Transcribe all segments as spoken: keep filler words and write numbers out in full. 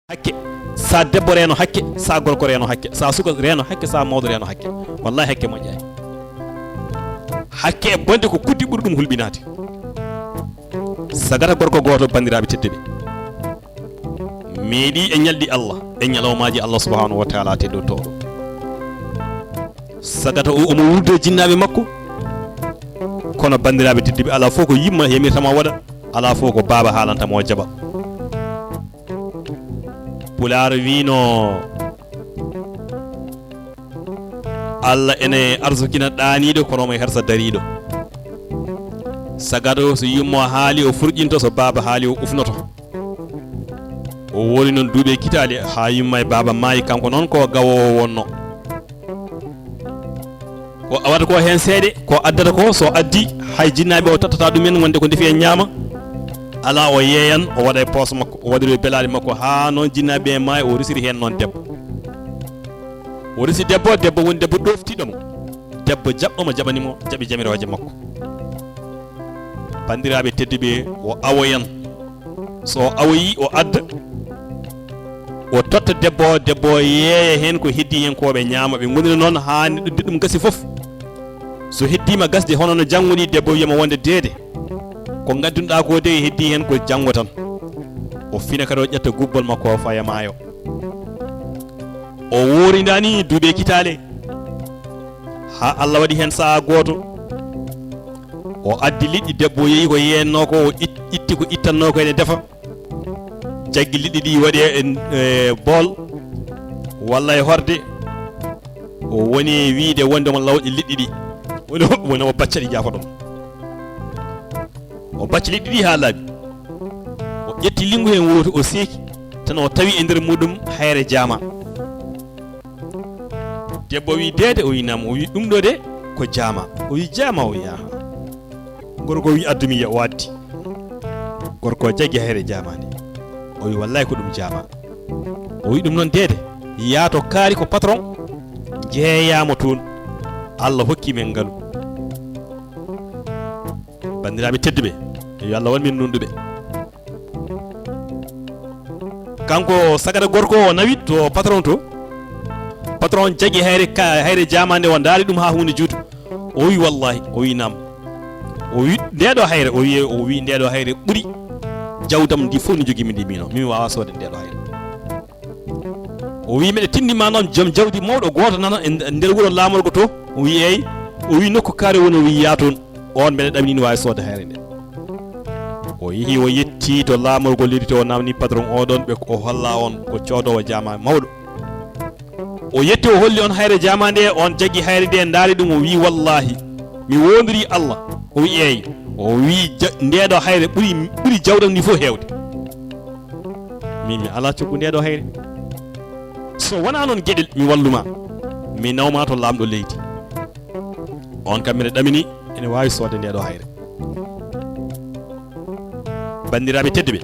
Hakke, sa debbo reeno hakke, sa gorko reeno hakke, sa suka reeno hakke, sa mawɗo reeno hakke. Wallahi hakke moƴƴaani. Hakke e bonde ko kuddi ɓuri ɗum hulɓinaade. Sagata gorko gooto, banndiraaɓe tedduɓe, meeɗi e ñalɗi Allah, e ñalawmaaji Allah subhanahu wa taala teddotooɗo. Sagata o omo wuurda e jinnaaɓe makko. Kono banndiraaɓe tedduɓe, alaa fof ko yumma yamirta mo waɗa, alaa fof ko baaba haalanta mo jaɓa. Pulaar wiino, Allah ene arsukina ɗaaniiɗo, kono omo hersa dariiɗo. Sagata o, so yumma haali, o furƴinto, so baaba haali, o ufnoto. O woori noon duuɓi e kitaale, haa yumma e baaba maayi, kanko noon ko gawoowo wonno. Ko awata ko heen seeɗa, ko addata ko, so addi, hay jinnaaɓe o tottata ɗum en, wonde ko ndefi en ñaama. Alaa, o yeeyan, o waɗa e poos makko, o waɗira e belaali makko, haa noon jinnaaɓe e maayi, o resiri heen noon debbo. O resi debbo, debbo woni debbo ɗoftiiɗo mo. Debbo jaɓɗo mo, jaɓani mo, jaɓi jamirooje makko. Banndiraaɓe tedduɓe, o awoyan. So o awoyi, o adda, o totta debbo o, debbo o yeeya heen ko heddii heen ko ɓe ñaama, ɓe ngonira noon haa neɗɗo ɗum gasi fof. So heddiima gasde hono no janngo ni, debbo wiyama wonde deede, ko ngaddunoɗaa ko de heddii heen ko janngo tan. O fina kadi o ƴetta gubbol makko o faya maayo. O wuurindaani duuɓi e kitaale, haa Allah waɗi heen sahaa gooto, o addi liɗɗi, debbo yehi ko yeennoo ko, o it-, itti ko ittannoo ko ene defa, jaggi liɗɗi ɗi waɗi e, e bool walla e horde, o woni wiyde wonde omo lawƴa liɗɗi ɗi, woni, woni omo bacca ɗi jaafoɗon. O bacci liɗɗi ɗi haa laaɓi. O ƴetti linngu heen wootu, o seeki, tan o tawi e nder muɗum hayre jaama. Debbo wi, "Deede?" O wi, "Naam." O wi, "Ɗum ɗo de ko jaama." O wi, "Jaama?" O wi, "Aha." Gorko wi, "Addu mi yiya." O addi. Gorko jaggi hayre jaama nde. O wi, "Wallahi ko ɗum jaama." O wi, "Ɗum noon deede, yaa to kaari ko patron, jeeyaamo toon. Allah hokki men ngalu." Banndiraaɓe tedduɓe, yo Allah waɗ min nunɗuɓe. Kanko sagata gorko o nawi to patron to. Patron jaggi hayre ka, hayre jaama nde, o ndaari ɗum haa huunde juuti. O wi, "Wallahi." O wi, "Naam." O wi, "Nde ɗo hayre?" O wi, o wi, "Nde ɗo hayre ɓuri jawdam ndi fof ndi jogimi ndi mino. Min mi waawa soode nde ɗo hayre." O wi, "Miɗa tinndi ma noon joom jawdi mawɗo gooto nana e nder wuro laamorgo to?" O wi, "Eey." O wi, "Nokku kaari woni?" O wi, "Yaa toon. Oon mbeɗa ɗamini waawi soodde hayre nde." O yehi, o yetti to laamorgo leydi to, o namni patron o ɗon, ɓe, o holla on ko coodoowo jaama mawɗo. O yetti, o holli on hayre jaama nde, on jaggi hayre nde, ndaari ɗum, o wi, "Wallahi, mi woondirii Allah." O wi, "Eey." O wi, "Ja-, nde ɗo hayre ɓuri, ɓuri jawdam ndi fof heewde. Min mi alaa coggu nde ɗo hayre. So wonaa noon geɗel, mi wallu ma. Mi naw ma to laamɗo leydi. On kam mbiɗa ɗamini, ene waawi soodde nde ɗo hayre." Banndiraaɓe tedduɓe,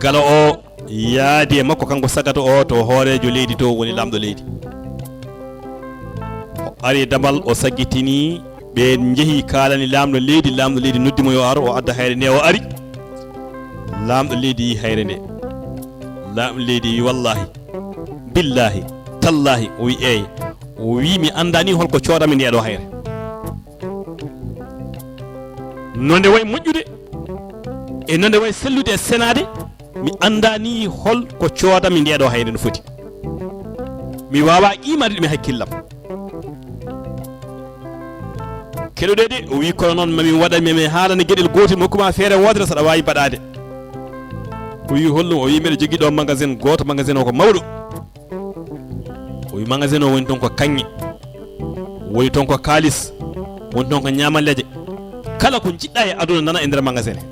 galo o yaadi e makko, kanko sagata o, to hooreejo leydi to, woni laamɗo leydi. O ari damal, o saggitini, ɓe njehi kaalani laamɗo leydi, laamɗo leydi noddi mo yo ar, o adda hayre nde, o ari. Laamɗo leydi yi hayre nde. Laamɗo leydi wi, "Wallahi, billahi, tallahi," o wi, "Eey." O wi, "Mi anndaani holko coodami nde ɗo hayre. No nde wayi moƴƴude, e no nde wayi sellude e senaade, mi anndaani hol ko coodami nde ɗo hayre no foti. Mi waawaa qiimaade ɗum e hakkillam." Keɗoɗee de, o wi, "Kono noon mami waɗa, mami haalana geɗel gootel, mi hokkuma feere wootere saɗa waawi baɗaade." O wi, "Holɗum?" O wi, "Mbeɗa jogii ɗo magasin gooto, magasin o ko mawɗo." O wi, "Magasin o woni toon ko kaŋŋe, woni toon ko kaalis, woni toon ko ñaamalleeje. Kala ko njiɗɗa e aduna nana e nder magasin he.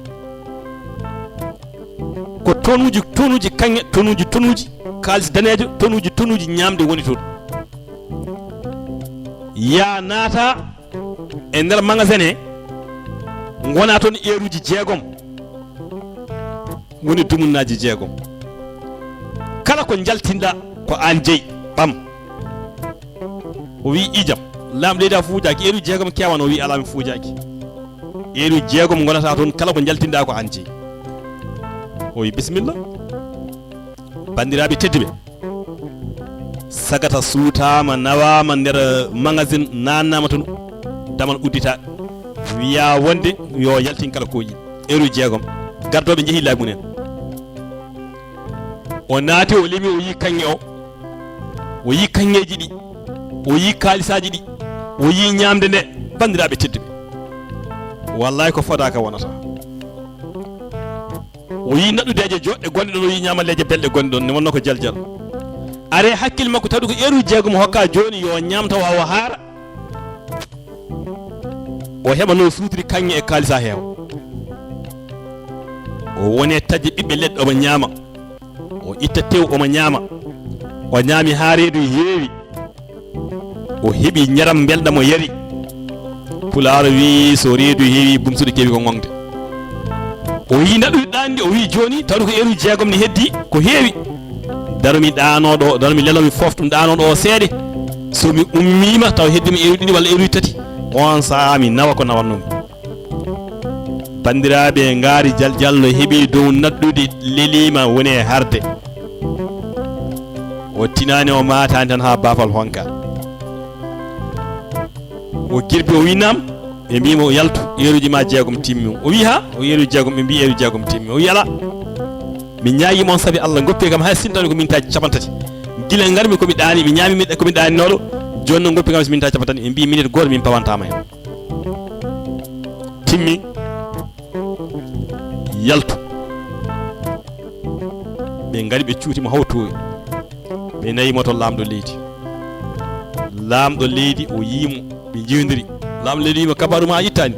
Ko tonuuji, tonuuji kaŋŋe, tonuuji, tonuuji kaalis daneejo, tonuuji, tonuuji ñaamde woni toon. Yaa naata e nder magasin he, ngona toon eeruuji jeegom, woni dumunnaaji jeegom. Kala ko njaltinɗa ko aan jeyi, ɓam." O wi, "Ijam, laamɗo leydi a fuujaaki, eeruuji jeegom keewan?" O wi, "Alaa, mi fuujaaki." "Eeruuji jeegom ngonata toon, kala ko njaltinɗa ko aan jeyi." O wi, "Bisimilla." Banndiraaɓe tedduɓe, sagata suutaama, nawaama nder magasin, naannaama toon, damal uddita, wiya wonde yo yaltin kala ko yiɗi. Heure jeegom, gardooɓe njehi laabi mum en. O naati, o limi, o yii kaŋŋe o, o yii kaŋŋeeji ɗi, o yii kaalisaaji ɗi, o yii ñaamde nde, banndiraaɓe tedduɓe. Wallahi ko fodaaka wonata. O yii naɗɗudeeje joɗɗe gonɗe ɗon, o yii ñaamalleeje belɗe gonɗe ɗon, ne wonnoo ko jaljal. Are hakkille makko tawi ko heure jeegom hokka jooni yo ñaam tawa o haara. O heɓa no suutiri kaŋŋe e kaalisa heewa. O woni e taƴde ɓiɓɓe leɗɗe omo ñaama. O itta tew omo ñaama. O ñaami haa reedu heewi. O heɓi ñaram mbelɗam o yari. Pulaar wii so reedu heewi bumsuɗo kewi ko ŋoŋde. O yii naɗɗude ɗaanɗi, o wii jooni tawde ko heure jeegom ne heddi ko heewi. Daro mi ɗaanoo ɗo, daro mi lelo mi fof ɗum ɗaanoo ɗo seeɗe. So mi ummiima taw heddi mi heure ɗiɗi walla heure tati. On sahaa mi nawa ko nawannoomi. Banndiraaɓe, ngaari jaljal no heɓi dow naɗɗude, leliima, woni e harde. O tinaani, o maataani tan haa baafal honka. O girbi, o wii naam. Ɓe mbii mo, yaltu, heure uji ma jeegom timmi. O wii, ha? O wii heure uji jeegom, ɓe mbii heure uji jeegom timmi. O wii, alaa. Mi ñaagii mon sabi Allah, ngoppee kam hay sinno tawde ko mintaaji capantati. Gila ngarmi ko mi ɗaani, mi ñaami mi, ko mi ɗaaninooɗo. Jooni noon ngoppee kam so mintaaji capantati. Ɓe mbii minute gooto min pawantaama heen. Timmi. Yaltu. Ɓe ngari, ɓe cuuti mo haa o toowi. Ɓe nawi mo to laamɗo leydi. Laamɗo leydi o yii mo, ɓe njeewndiri. Laamɗo leydi wii mo, kabaaru ma a ittaani?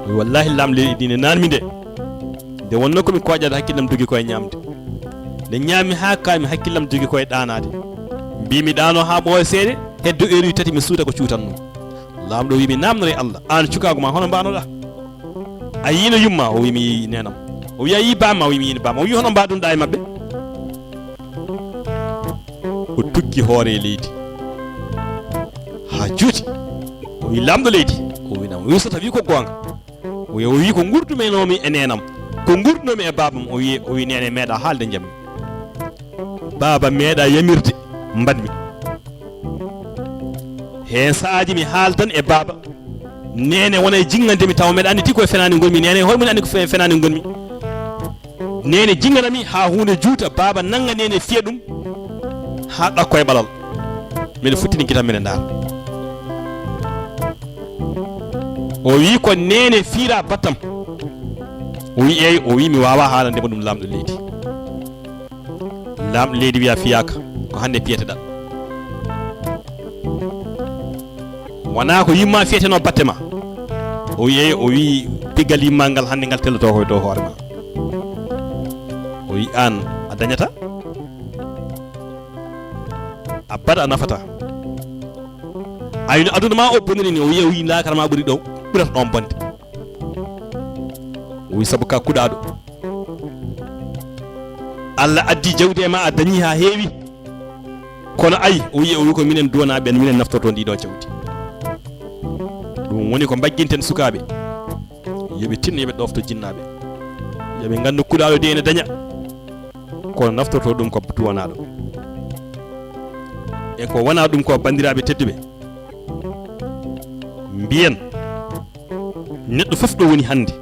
O wii, wallahi laamɗo leydi ne naanmi nde. Nde wonnoo ko mi kooƴaade, hakkillam dogi ko e ñaamde. Nde ñaami haa kaami, hakkillam dogi ko e ɗaanaade. Mbii mi ɗaanoo haa ɓooya seeɗa, heddo heure uji tati mi suuta ko cuutatnoo. Laamɗo wii mi, naamnore Allah, aan cukaagu ma hono mbaanoɗaa? A yiino yumma? O wii mi yii neenam. O wii a yii baamma? O wii mi yiino baamma. O wii hono mbaadunɗaa e maɓɓe? O tukki hoore e leydi haa juuti. O wii laamɗo leydi? O wii naam. O wii so tawii ko goonga? O wii, o wii ko nguurdumenoomi e neenam, ko nguurdunoomi e baabam. O wii, o wii neene meeɗa haalde njammi. Baaba meeɗa yamirde mbaɗmi. Heen sahaaji mi haaldan e baaba. Neene wona e jinngande mi tawa meɗa anndi tigi koye fenaande ngonmi. Neene hoore mum anndi ko fe-, fenaande ngonmi. Neene jinngana mi haa huunde juuta, baaba nannga neene fiya ɗum haa ɗakko e ɓalal. Miɗo futtini gitam miɗo ndaara. O wii ko neene fiira battam. O wii eey, o wii mi waawaa haalande mo ɗum laamɗo leydi. Laamɗo leydi wiya fiyaaka, ko hannde piyeteɗaa. Wonaa ko yumma fiyeteno batte ma. O wii eey, o wii piggal yumma ngal hannde ngal telloto ko e dow hoore ma. O wii aan a dañata. Abada a nafata. Ay no aduna ma o boniri ni, o wii, o wii laakara ma ɓuri ɗo, ɓurata ɗon bonde. O wii sabu ka kuɗaaɗo. Allah addi jawdi e ma a dañi ha heewi. Kono ay, o wii, o wii ko minen duwanaaɓe ɓen, minen naftorto ndi ɗo jawdi. Ɗum woni ko mbagginten sukaaɓe. Yo ɓe tinno, yo ɓe ɗofto jinnaaɓe. Yo ɓe ngandu kuɗaaɗo de ene daña. Kono naftorto ɗum ko duwanaaɗo. E ko wona ɗum ko, banndiraaɓe tedduɓe. Mbiyen, neɗɗo fof ɗo woni hannde,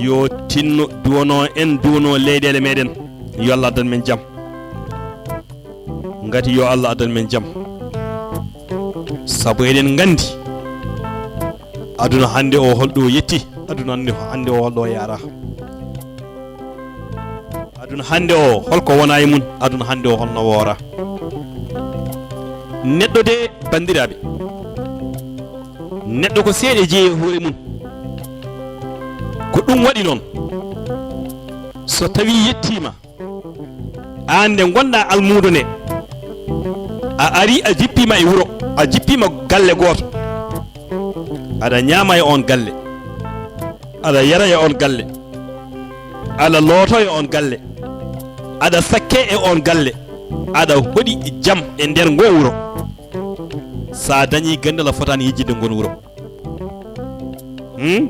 yo tinno duwono en, duwono leyɗeele meɗen, yo Allah addan men jam. Ngati yo Allah addan men jam. Sabu eɗen nganndi aduna hannde o holɗo yetti, aduna hannde, hannde o holɗo yaara. Aduna hannde o holko wona e mum, aduna hannde o holno woora. Neɗɗo de, banndiraaɓe, neɗɗo ko seeɗa jeyi e hoore mum. Ko ɗum waɗi noon, so tawi yettiima, aan nde ngonɗa almuudo nde, a ari a jippiima e wuro, a jippiima galle gooto, aɗa ñaama e oon galle, aɗa yara e oon galle, aɗa looto e oon galle, aɗa sakke e oon galle, aɗa hoɗi jam e nder ngoo wuro. Sa dañi ganndal a fotaani yejjitde ngoon wuro. Hmm?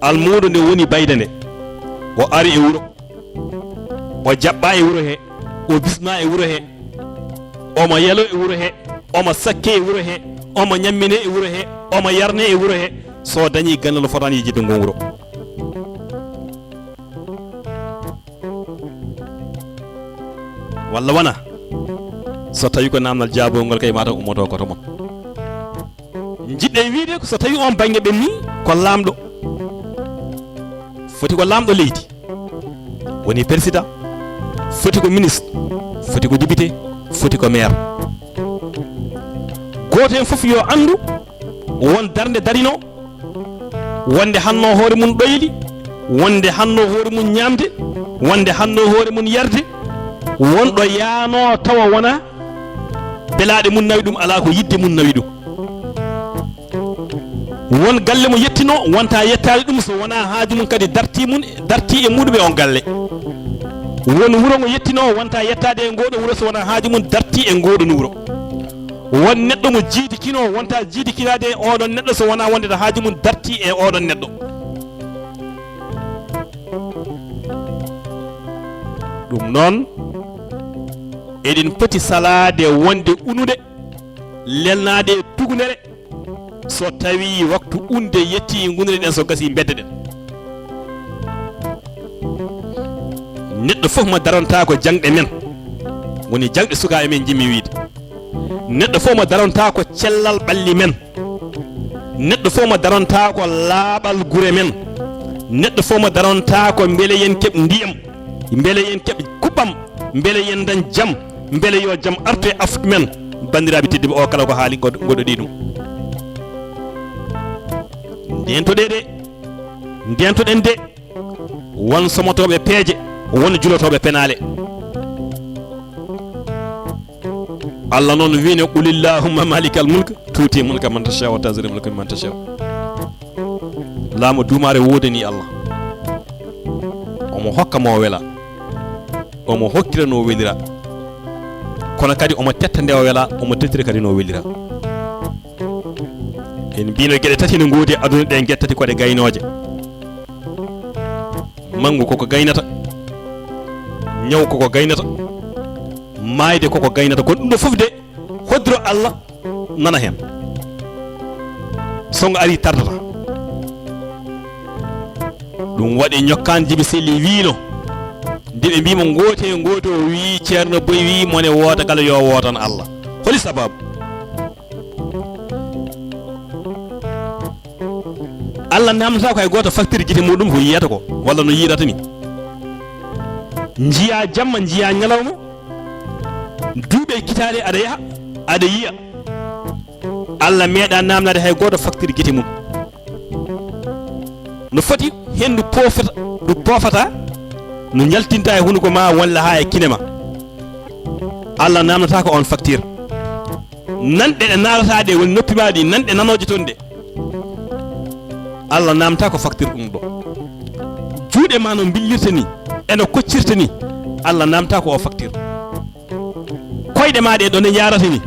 Almuudo nde woni bayda nde, o ari e wuro, o O jaɓɓa e wuro he, o bisma e wuro he, omo yelo e wuro he, omo sakke e wuro he, omo ñammine e wuro he, omo yarne e wuro he. So dañi ganndal, o fotaani yejjitde ngon wuro. Walla wona? So tawi ko namdal jaabongol kay, mataw ummoto koto mon. Njiɗɗen wiide ko so tawi on bannge ɓenni, ko laamɗo. Foti ko laamɗo leydi. Woni président. Foti ko ministre. Foti ko député. Foti ko maire. Gooto heen fof yo anndu won darnde darino, wonde hanno hoore mum ɗoyli, wonde hanno hoore mum ñaamde, wonde hanno hoore mum yarde, won ɗo yaano tawa wona belaaɗe mum nawi ɗum, alaa ko yiɗde mum nawi ɗum. Won galle mo yettino, wonta yettaade ɗum so wonaa haaju mum kadi darti mum, darti e muɗum e on galle. Won wuro ngo yettino, wonta yettaade e ngooɗo wuro so wonaa haaju mum darti e ngooɗon wuro. Won neɗɗo mo jiidi kino, wonta jiidi kinaade e oɗon neɗɗo so wonaa wonde haaju mum darti e oɗon neɗɗo. Ɗum noon, eɗen poti salaade wonde unude, lelnaade e tugunere, so tawi waktu unde yetti, ngunire ɗen so gasi, bedde ɗen. Neɗɗo fof mo daronta ko jaŋɗe men, woni jaŋɗe sukaaɓe men, njimmi wiide. Neɗɗo fof mo daronta ko cellal ɓalli men. Neɗɗo fof mo daronta ko laaɓal gure men. Neɗɗo fof mo daronta ko mbele yen keɓ ndiyam, mbele yen keɓ kuɓɓam, mbele yen dañ jam, mbele yo jam artu e Afrik men. Banndiraaɓe tedduɓe, o kala ko haali, ngo-, ngoɗo ɗi ɗum. Ndeentoɗee de, ndeentoɗen de, won somotooɓe peeje, won julotooɓe penaale. Allah noon wiino, "Qul illahumma malikal mulk, tuuti mulka man tasha wa tanzi'ul mulka mimman tasha." Laamu duumaare woodani Allah. Omo hokka mo o wela. Omo hokkira no o welira. Kono kadi omo tetta nde o wela, omo tettira kadi no o welira. En mbino geɗe tati ne ngoodi e aduna ɗe, geɗe tati ko ɗe gaynooje. Manngu koko gaynata, ñaw koko gaynata, maayde koko gaynata, kono ɗum ɗo fof de, hoddiro Allah nana heen. So ngo arii, tardata. Ɗum waɗi ñokkaan Jibi Selli wiino, nde ɓe mbii mo ngoote ngoote, o wii, Ceerno Boy wii, mone woota kala yo wootan Allah. Holi sababu? Allah namdata ko hay gooto facture gite muɗum ko yiyata ko, walla no yirata ni. Njiya jamma, njiya ñalawma, duuɓe kitaale aɗa yaha, aɗa yiya. Allah meeɗa namdade hay gooto facture gite mum. No foti henndu poofata, ndu poofata, ndu jaltinta e hunuko ma, walla haa e kine ma. Allah namdata ko on facture. Nanɗe ɗe naalataa ɗe, woni noppi ma ɗi, nanɗe nanooje toon ɗe, Allah namdata ko facture ɗum ɗo. Juuɗe ma no mbillirta ni, e no koccirta ni, Allah namdata ko o facture. Koyɗe ma ɗe, ɗo nde njaarata ni,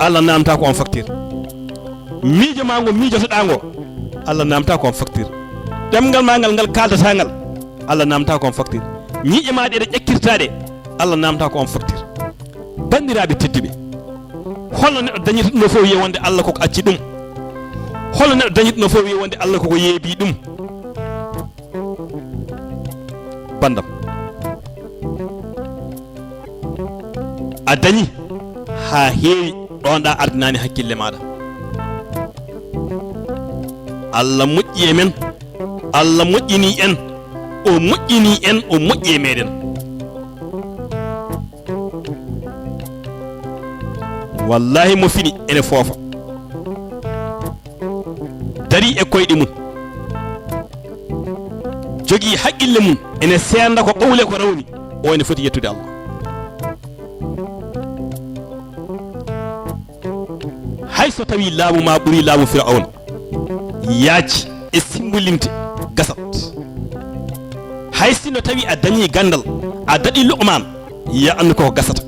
Allah namdata ko on facture. Miijo ma ngo miijotoɗaa ngo, Allah namdata ko on facture. Ɗemngal ma ngal, ngal kaaldataa ngal, Allah namdata ko on facture. Ñiiƴe ma ɗe, ɗe ƴakkirtaa ɗe, Allah namdata ko on facture. Banndiraaɓe tedduɓe, holno neɗɗo dañirta ɗum ɗo fof, wiya wonde Allah koko acci ɗum? Holno neɗɗo dañirta ɗum ɗo fof, wiya wonde Allah koko yeebi ɗum? Banndam, a dañi haa heewi, ɗoon ɗa ardinaani hakkille maaɗa. Allah moƴƴi e men, Allah moƴƴini en, o moƴƴini en, o moƴƴi e meɗen. Wallahi, mo fini ene foofa, darii e koyɗe mum, jogii haqqille mum, ene seenda ko ɓawle ko rawni, o ene foti yettude Allah. Hay so tawi laamu ma ɓuri laamu Firawna, yaaji e simbolinte, gasat. Hay si no tawi a dañi ganndal, a daɗi Luqman, ya anndu koko gasata.